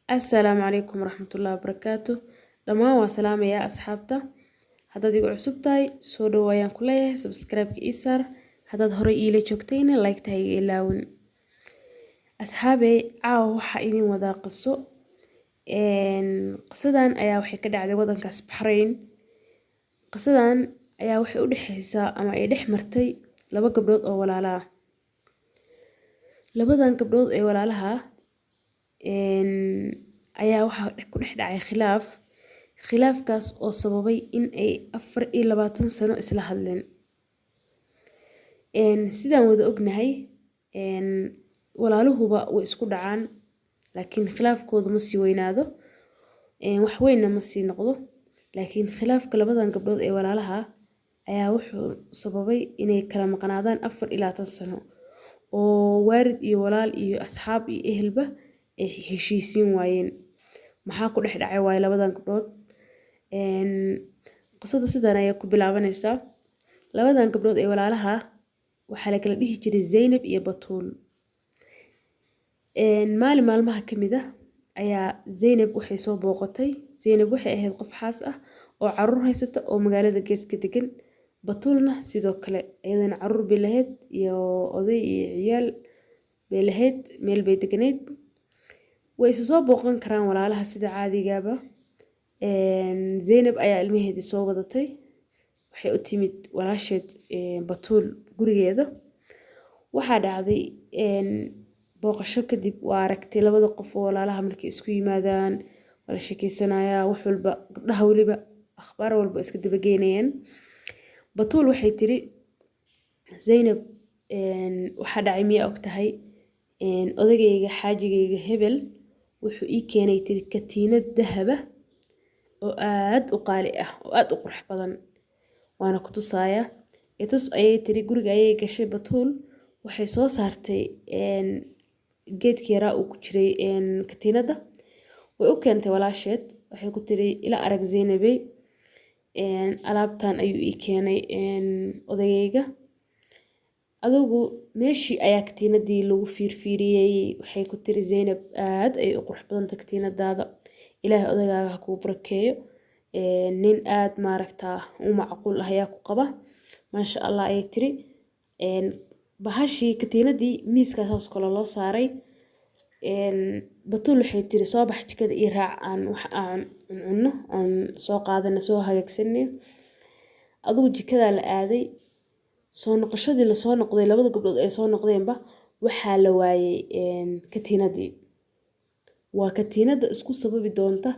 Assalaamu calaykum waraxmatullaahi wabarakaatu. Dhammaan waa salaamayaa asxaabta. Haddaad igu cusub tahay, soo dhowo ayaan ku leeyahay. Subscribe-ka ii saar. Haddaad horey iila joogtayna, like-ta ha iga ilaawin. Asxaabey, caawa waxaa idin wadaa qiso. Qisadan ayaa waxay ka dhacday wadankaas Baxrayn. Qisadan ayaa waxay u dhexeysaa ama ay dhex martay laba gabdhood oo walaala ah. Labadan gabdhood ee walaalaha ayaa waxaa ku dhex dhacay khilaaf. Khilaafkaas oo sababay in ay 24 sano isla hadleen. Sidaan wada ognahay, walaaluhuba way isku dhacaan, laakiin khilaafkoodu ma sii weynaado, wax weynna ma sii noqdo. Laakiin khilaafka labadan gabdhood ee walaalaha ayaa wuxuu sababay inay kala maqnaadaan 24 sano, oo waalid iyo walaal iyo asxaab iyo ehelba ay heshiisiin waayeen. Maxaa ku dhex dhacay waaye labadan gabdhood? Qisada sidan ayay ku bilaabanaysaa. Labadan gabdhood ee walaalaha waxaa la kala dhihi jiray Zaynab iyo Batuul. Maalin maalmaha ka mid ah ayaa Zaynab waxay soo booqatay. Zaynab waxay ahayd qof xaas ah oo caruur haysata oo magaalada geeska degan. Batuulna sidoo kale, iyadana caruur bay lahayd iyo oday iyo ciyaal bay lahayd, meel bay deganeyd. Way isa soo booqan karaan walaalaha sida caadigaaba. Zaynab ayaa ilmaheedii soo wadatay. Waxay u timid walaasheed Batuul gurigeeda. Waxaa dhacday booqasho kadib, waa aragtay labada qof oo walaalaha markay isku yimaadaan waa la sheekeysanayaa, wax walba, gabdhaha weliba akhbaar walba iska daba geynayaan. Batuul waxay tiri, "Zaynab, waxaa dhacay miyaa ogtahay? Odagayga, xaajigayga hebel, wuxuu ii keenay," tiri, "katiinad dahaba oo aad u qaali ah oo aad u qurux badan, waana ku tusaaya, i tus," ayay tiri. Guriga ayay gashay Batuul, waxay soo saartay geedkii yaraa uu ku jiray katiinadda, way u keentay walaasheed. Waxay ku tiri, "Ila arag, Zaynabey, alaabtan ayuu ii keenay odagayga." Adigu meeshii ayaa katiinadii lagu fiirfiiriyey. Waxay ku tiri Zaynab, "Aad ayay u qurux badanta katiinadaada, Ilaahay odagaaga ha kuu barakeeyo, nin aad maaragtaa u macquul ah ayaa ku qaba, maasha Allah," ayay tiri. Bahashii katiinadii miiska saas kale loo saaray. Batuul waxay tiri, "Soo bax, jikada ii raac, aan wax aan cunno aan soo qaadana, soo hagaagsanay." Adigu jikadaa la aaday. Soo noqoshadii lasoo noqday, labada gabdhood ay soo noqdeenba, waxaa la waayey katiinadii. Waa katiinada isku sababi doonta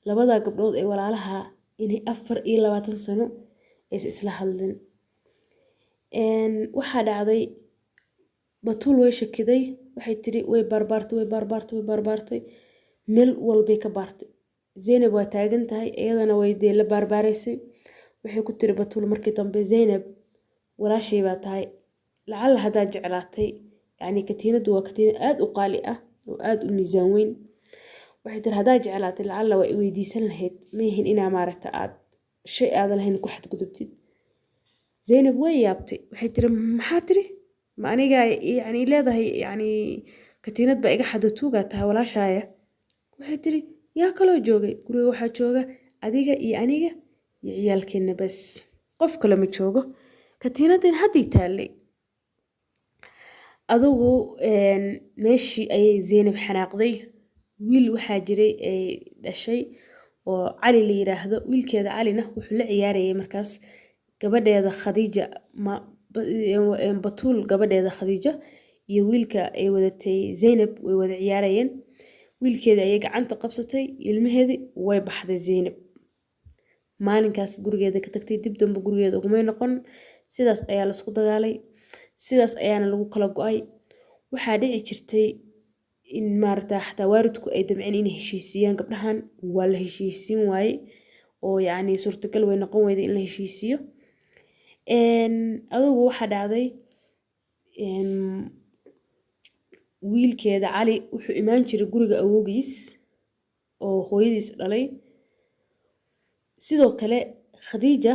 labada gabdhood ee walaalaha inay 24 sano aysan isla hadlin. Waxaa dhacday, Batuul way shakiday. Waxay tiri, way baarbaartay, way baarbaartay, way baarbaartay, meel walbay ka baartay. Zaynab waa taagan tahay, iyadana way dee la baarbaaraysay. Waxay ku tiri Batuul markii dambe, "Zaynab, walaashay baa tahay, lacalla haddaad jeclaatay, yacni katiinadu waa katiinad aad u qaali ah oo aad u miisaan weyn," waxay tiri, "haddaad jeclaatay, lacalla waa i weydiisan lahayd, ma yihin inaa maaragta aad shay aadan lahayn ku xadgudubtid." Zaynab way yaabtay. Waxay tiri, "Maxaa tiri? Ma aniga yacni leedahay yacni katiinad baa iga xado? Tuugaa tahay walaashaaya." Waxay tiri, "Yaa kaloo joogay guriga? Waxaa jooga adiga iyo aniga iyo ciyaalkeenna bas, qof kale ma joogo, katiinadan haddii taallay." Adugu meeshii ayay Zaynab xanaaqday. Wiil waxaa jiray ay dhashay oo Cali la yiraahdo. Wiilkeeda Calina wuxuu la ciyaarayay markaas gabadheeda Khadiija. Ma Batuul gabadheeda Khadiija iyo wiilka ay wadatay Zaynab way wada ciyaarayeen. Wiilkeeda ayay gacanta qabsatay, ilmaheedii way baxday. Zaynab maalinkaas gurigeeda ka tagtay, dib dambe gurigeeda ugumay noqon. Sidaas ayaa laisku dagaalay, sidaas ayaana lagu kala go-ay. Waxaa dhici jirtay in maaragta xataa waalidku ay damceen inay heshiisiiyaan gabdhahan, waa la heshiisiin waaye, oo yacni suurtagal way noqon weyday in la heshiisiiyo. Adugu waxaa dhacday, wiilkeeda Cali wuxuu imaan jiray guriga awoogiis oo hooyadiis dhalay. Sidoo kale Khadiija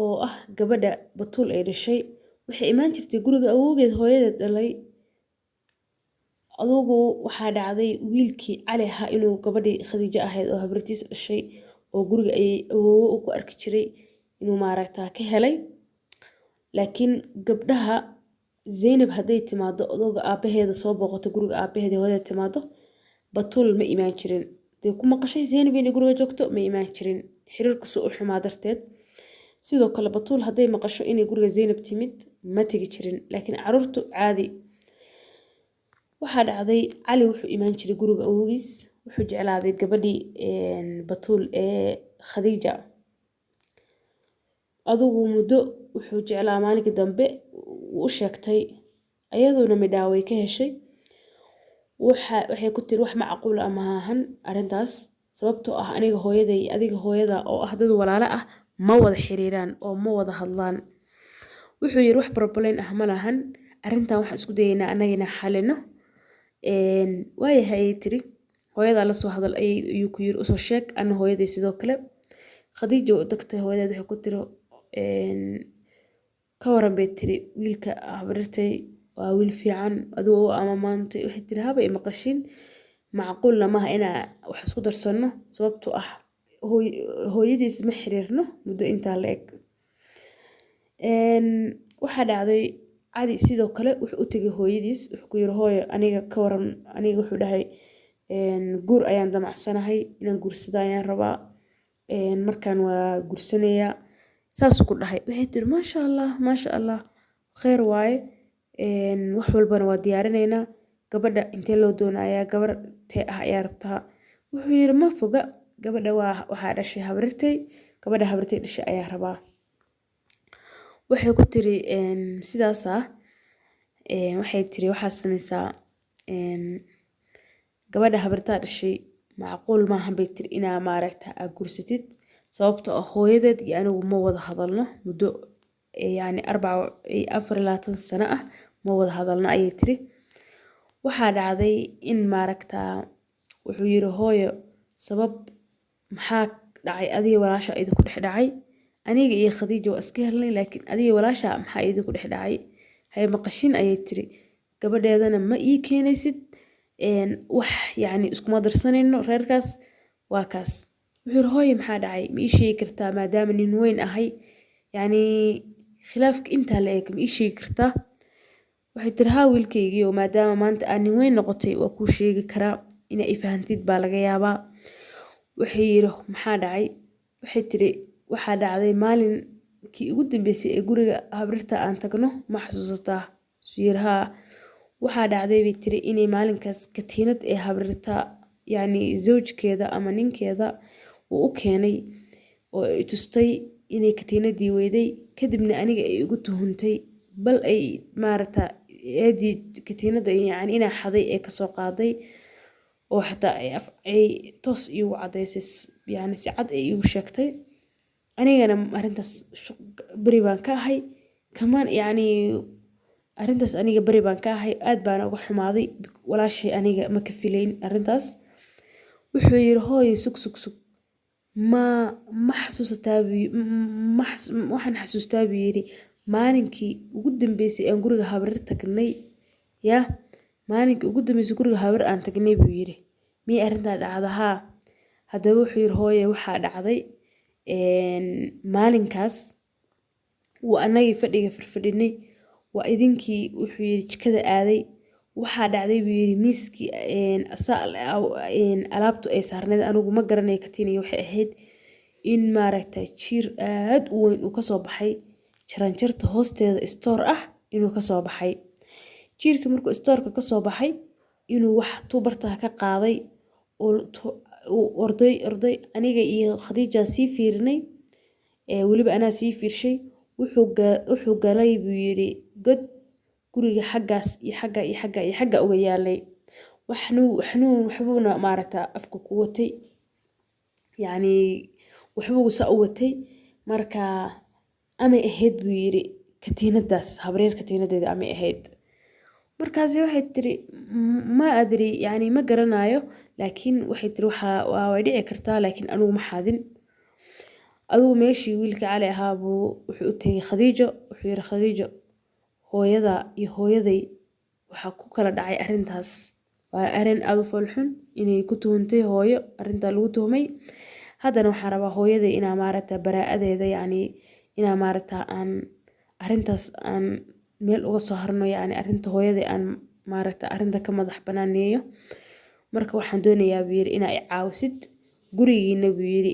oo ah gabadha Batuul ay dhashay waxay imaan jirtay guriga awoogeed hooyadeed dhalay. Adugu waxaa dhacday wiilkii Cali ahaa inuu gabadhii Khadiijo ahayd oo habartiis dhashay oo guriga ay awoowo uu ku arki jiray inuu maaragtaa ka helay. Laakiin gabdhaha Zaynab hadday timaado, odooga aabaheeda soo booqato, guriga aabaheeda hooyadeed timaado, Batuul ma imaan jirin. Dee ku maqashay Zaynab inay guriga joogto, ma imaan jirin, xiriirku u xumaa darteed. Sidoo kale Batuul hadday maqasho inay guriga Zaynab timid, ma tegi jirin, laakiin caruurtu caadi. Waxaa dhacday Cali wuxuu imaan jiray guriga awowgiis. Wuxuu jeclaaday gabadhii Batuul ee Khadiija. Adugu muddo wuxuu jeclaa. Maalinkii dambe wuu u sheegtay, ayaduna midhaa way ka heshay. Waxay ku tiri, "Wax macquul ah maahan arrintaas, sababtoo ah aniga hooyaday, adiga hooyada oo ah dad walaalo ah ma wada xiriiraan oo ma wada hadlaan." Wuxuu yiri, "Wax problem ah ma lahan, arrintan waxaan isku dayaynaa annaga inaan xalino." "Waayahay," ayay tiri. "Hooyadaa la soo hadal," ayuu ku yiri, "usoo sheeg ana hooyaday sidoo kale." Khadiija u tagtay hooyadeed. Waxay ku tiri, "Ka waran?" bay tiri. "Wiilka habaryartay waa wiil fiican adigoo ama maantay." Waxay tiri, "Haba imaqashin, macquulna maaha inaa wax isku darsano, sababtoo ah hooyadiis ma xiriirno muddo intaa la eg." Waxaa dhacday Cali sidoo kale wuxuu u tegay hooyadiis. Wuxuu ku yiri, "Hooyo, aniga ka waran?" Aniga wuxuu dhahay, "Guur ayaan damacsanahay, inaan guursado ayaan rabaa, markaan waa guursanayaa," saasuu ku dhahay. Waxay tiri, "Maasha Allah, maasha Allah, kheyr waaye, wax walbana waa diyaarinaynaa. Gabadha intee loo doonayaa? Gabar tee ah ayaa rabtaa?" Wuxuu yiri, "Ma foga, gabadha waa waxaa dhashay habaryartay, gabadha habaryartay dhashay ayaa rabaa." Waxay ku tiri, "Sidaas ah." Waxay tiri, "Waxaad sameysaa, gabadha habaryartaa dhashay macquul maahan," bay tiri, "inaa maaragta aa guursatid, sababtoo ah hooyadeed iyo anigu ma wada hadalno muddo yacni 24 sano ah, ma wada hadalno," ayay tiri. Waxaa dhacday in maaragtaa wuxuu yiri, "Hooyo, sabab maxaa dhacay adiga walaasha idinku dhex dhacay? Aniga iyo Khadiija waa iska helnay, laakiin adiga walaasha maxaa idinku dhex dhacay?" "Hay maqashin," ayay tiri, "gabadheedana ma ii keenaysid, wax yacni iskuma darsanayno reerkaas, waa kaas." Wuxuu yiri, "Hooyo, maxaa dhacay? Ma ii sheegi kartaa maadaama nin weyn ahay? Yacni khilaafka intaa la eg ma ii sheegi kartaa?" Waxay tiri, "Haa wiilkaygiiyo, maadaama maanta aad nin weyn noqotay, waa kuu sheegi karaa, inaa i fahantid baa laga yaabaa." Waxay yiri, "Maxaa dhacay?" Waxay tiri, "Waxaa dhacday maalinkii ugu dambeysay ee guriga habrirta aan tagno, ma xasuusataa?" Suu yiri, "Haa." Waxaa dhacday, bay tiri, inay maalinkaas katiinad ee habrirta, yacni zawjkeeda ama ninkeeda uu u keenay oo ay tustay, inay katiinadii weyday. Kadibna aniga ay igu tuhuntay, bal ay maaragta eedii katiinada yacni inaa xaday ee kasoo qaaday, oo xataa ay ay toos iigu caddaysay, yacni si cad ay iigu sheegtay. Anigana arrintaas beri baan ka ahay, kamaan yacni arrintaas aniga beri baan ka ahay, aad baana uga xumaaday. Walaashay aniga ma ka filayn arrintaas." Wuxuu yiri, "Hooyo, sug, sug, sug, ma ma xasuusataa?" Ma waxaan xasuustaa, buu yiri, "maalinkii ugu dambeysay aan guriga habrir tagnay, ya maalinkii ugu dambeysay guriga habrir aan tagnay," buu yiri, "miyay arrintaa dhacda?" "Haa." Haddaba wuxuu yiri, "Hooye, waxaa dhacday maalinkaas waa anagii fadhiga firfadhinay, waa idinkii," wuxuu yiri, "jikada aaday. Waxaa dhacday," buu yiri, "miiskii alaabtu ay saarneyd, anigu ma garanayo katiiniga waxay ahayd, in maaragtay jiir aad u weyn uu kasoo baxay jaranjarta hoosteeda store ah, inuu kasoo baxay jiirkii. Markuu stoorka kasoo baxay, inuu wax tuubartaha ka qaaday oo orday orday. Aniga iyo Khadiija sii fiirinay, weliba anaa sii fiirshay. Wuxuu galay," buu yiri, "god guriga xaggaas iyo xagga iyo xagga iyo xagga uga yaalay. Waxnuu waxbuuna maaragta afka ku watay, yacni waxbuu saa u watay. Marka amay ahayd," buu yiri, "katiinadaas habreer katiinadeeda amay ahayd." Markaasi waxay tiri, "Ma adri, yacni ma garanayo," laakiin waxay tiri, "Waxaa waa way dhici kartaa, laakiin anigu ma xadin." Adigu meeshii wiilka Cali ahaa buu wuxuu u tegay Khadiijo. Wuxuu yiri, "Khadiijo, hooyada iyo hooyaday waxaa ku kala dhacay arrintaas." Waa arrin aad u foolxun inay ku tuhuntay hooyo, arrintaa lagu tuhmay. Haddana waxaan rabaa hooyaday inaa maaragta baraa'adeeda, yacni inaa maaragta aan arrintaas aan meel uga soo harno, yacni arrinta hooyaday aan maaragta arrinta ka madax banaaneeyo. Marka waxaan doonayaa, buu yiri, inaa i caawisid. Gurigiina, buu yiri,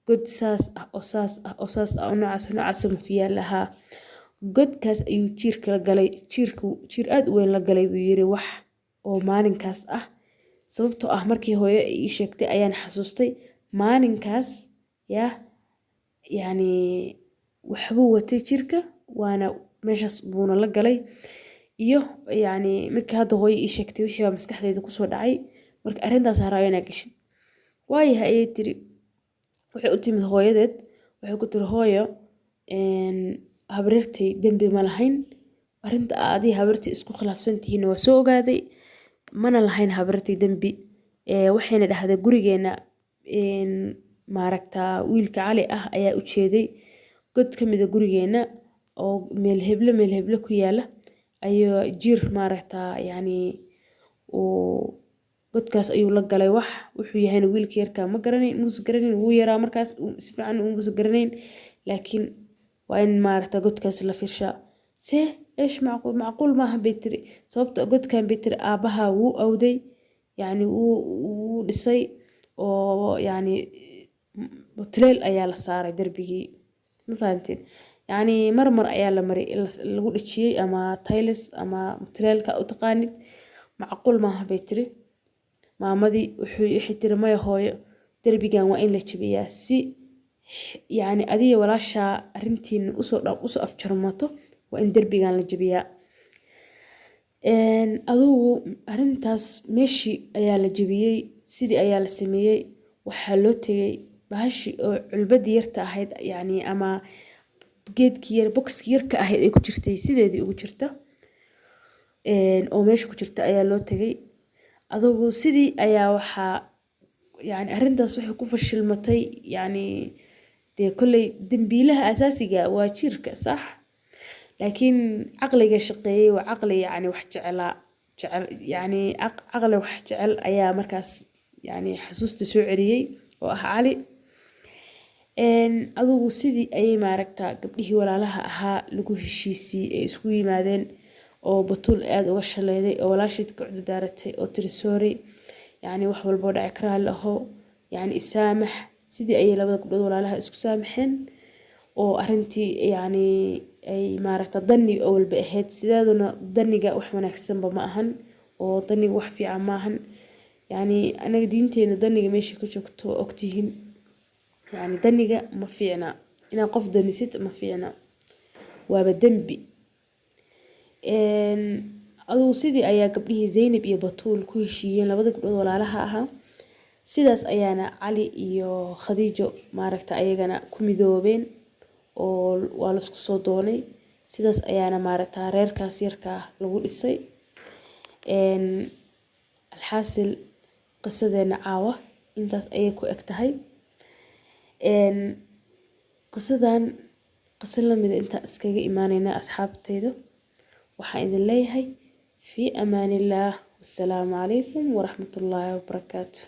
god saas ah oo saas ah oo saas ah oo noocaas noocaas ma ku yaala? Haa. Godkaas ayuu jiirka la galay, jiirku jiir aad u weyn la galay, buu yiri, wax oo maalinkaas ah, sababtoo ah markii hooyo ii sheegtay ayaan xasuustay maalinkaas. Yaa yacni waxbuu watay jirka, waana meeshaas buuna la galay. Iyo yacni markii hadda hooyo ii sheegtay, wixii baa maskaxdayda kusoo dhacay. Marka arrintaas rabaa inaa gashid. Waayahay, ayay tiri. Waxay u timid hooyadeed, waxay ku tiri: "Hooyo, habaryartay dembi ma lahayn. Arrinta adii habaryartay isku khilaafsan tihiin waa soo ogaaday, mana lahayn habaryartay dembi. Waxayna dhahday gurigeena maaragtaa wiilka Cali ah ayaa u jeeday god ka mid a gurigeena oo meel heblo meel heblo ku yaala ayuu jiir maaragtaa, yacni uu godkaas ayuu la galay. Wax wuxuu yahayna wiilka yarkaa ma garanayn, muusa garanayn, wuu yaraa markaas, si fiican muusa garanayn, laakiin waa in maaragta godkaas la fiirshaa." "See eesh? Macquul macquul maaha," bay tiri, "sababta godkan," bay tiri, "aabbaha wuu awday, yacni wuu dhisay oo yacni mutuleel ayaa la saaray darbigii, ma fahanteen? Yacni marmar ayaa la maray, lagu dhejiyey, ama tiles ama mutuleelka u taqaanid. Macquul maaha," bay tiri maamadii. Waxay tiri: "Maya hooyo, derbigan waa in la jabiyaa si yacni adiga walaashaa arrintiina usoo afjarmato, waa in derbigan la jabiyaa." Adugu arrintaas meeshii ayaa la jabiyey, sidii ayaa la sameeyey. Waxaa loo tegay bahashii oo culbadii yarta ahayd, yacni ama geedkii yar, boxkii yarka ahayd ay ku jirtay, sideedii ugu jirta oo meesha ku jirta ayaa loo tegay. Adugu sidii ayaa waxaa yacni arrintaas waxay ku fashilmatay. Yacni dee kolley dembiilaha asaasiga waa jiirka, sax, laakiin caqliga shaqeeyey waa caqli yacni wax jecelaa jecel, yacni caqli wax jecel ayaa markaas yacni xasuusta soo celiyey oo ah Cali. Adugu sidii ayay maaragta gabdhihii walaalaha ahaa lagu heshiisiyey, ay isku yimaadeen, oo Batuul aad uga shaleyday oo walaasheed ka cudur daaratay oo tiri: "Sorry, yacni wax walboo dhaci karaa la aho, yacni isaamax." Sidii ayay labada gabdhood walaalaha isku saamaxeen oo arrintii yacni ay maaragta dani oo walba ahayd. Sideeduna daniga wax wanaagsanba ma ahan, oo daniga wax fiican ma ahan. Yacni anaga diinteena daniga meesha ka joogto waa ogtihiin. Yacni daniga ma fiicna, inaad qof danisid ma fiicna, waaba dembi. Adugu sidii ayaa gabdhihii Zaynab iyo Batuul ku heshiiyeen, labada gabdhood walaalaha ahaa. Sidaas ayaana Cali iyo Khadiijo maaragta ayagana ku midoobeen oo waa laisku soo doonay. Sidaas ayaana maaragta reerkaas yarkaa lagu dhisay. Alxaasil, qisadeena caawa intaas ayay ku eg tahay. Qisadan qiso lamida intaan iskaga imaaneyna, asxaabteyda, waxaan idin leeyahay: fii amaanillaah, wassalaamu calaykum waraxmatullaahi wabarakaatu.